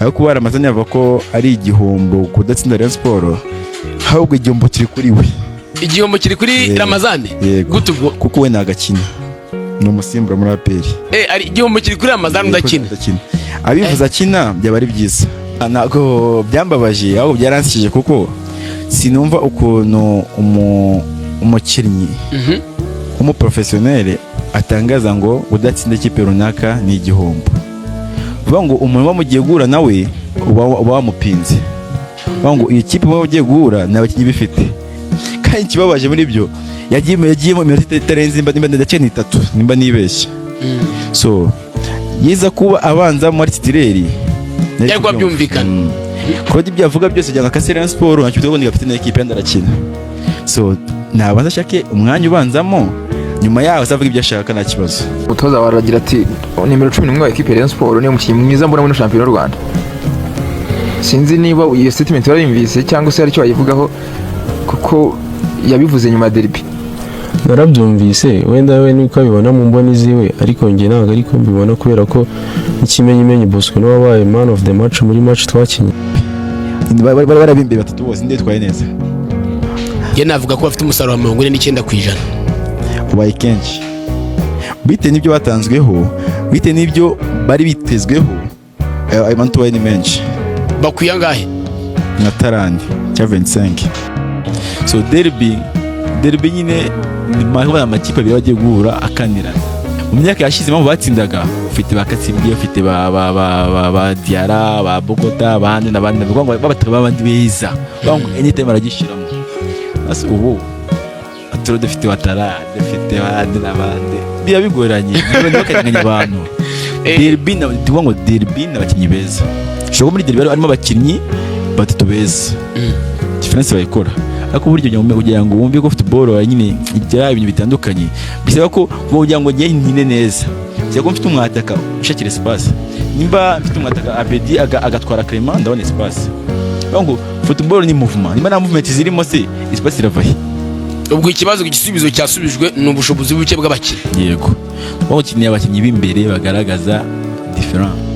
Ariko kuba Ramazani yavuga ko ari igihombo kudatsinda Rayon Sport, ahubwo igihombo kiri kuri we. Igihombo kiri kuri Yego. Ramazani? Yego. Gute ubwo? Kuko we nagakina, ni umusimbura muri APR. Ari igihombo kiri kuri Ramazani udakina. Udakina. Abivuze akina byaba ari byiza. Ntabwo byambabaje, ahubwo byaransekeje, kuko sinumva ukuntu umukinnyi w'umuprofesiyoneri atangaza ngo udatsinda ikipe runaka ni igihombo. Uvuga ngo umuntu uba mugiye guhura nawe uba wamupinze. Uvuga ngo iyi kipe uba ugiye guhura ni abakinnyi bifite. Kandi ikibabaje muri byo, yagiyemo iminota itarenze, nimba ndakeka ni 3, nimba nibeshye. So yiza kuba abanza muri titulaire. Byari kuba byumvikana. Claude ibyo avuga byose byanga akase Rayon Sport, ntacyo bitwa ngo ni kapitene w'ikipe yandi arakina. So nabanza ashake umwanya ubanzamo, nyuma yaho azavuga ibyo ashaka, nta kibazo. Umutoza wawe aragira ati: "Nimero 11 wa ekipe ya Rayon Sport niwe mukinnyi mwiza mbona muri shampiyona y'u Rwanda." Sinzi niba iyo statement warayumvise cyangwa se hari icyo wayivugaho, kuko yabivuze nyuma ya derby. Narabyumvise. Wenda we niko abibona mu mboni ziwe, ariko njye ntabwo ariko mbibona, kubera ko n'ikimenyimenyi Bosco niwe wabaye man of the match muri match twakinnye. Bari barabimbiye batatu bose, ninde yitwaye neza? Njye navuga ko bafite umusaruro wa 49%. Ubaye kenshi bitewe n'ibyo batanzweho, bitewe n'ibyo bari bitezweho, ayo manota ubaye ni menshi. Bakwiye angahe? Nka 30 cyangwa 25. So derby nyine ni kubona amakipe abiri bagiye guhura akanirana. Mu myaka yashize impamvu batsindaga, ufite ba Katsimbi, ufite ba Diarra, ba Bogota, abandi n'abandi, ni ukuvuga ngo babataka babandi beza, bavuga ngo anytime baragishyiramo. Basi ubu turo dufite Watara, dufite abandi n'abandi, biba bigoranye ntibakanyeganya abantu. Derby tuvuga ngo derby ni abakinnyi beza. Ushobora kuba muri derby harimo abakinnyi batatu beza, différence bayikora. Ariko burya kugira ngo wumve ko football nyine igira ibintu bitandukanye, bisaba ko kugira ngo njye nkine neza, bisaba ko mfite umwataka ushakira espace. Nimba mfite umwataka Abedi agatwara Clement, ndabona espace. Bavuga ngo football ni movement. Nimba nta movement zirimo se, espace irava he? Ubwo ikibazo, igisubizo cyasubijwe ni ubushobozi buke bw'abakinnyi. Yego, bagukeneye abakinnyi b'imbere bagaragaza différence.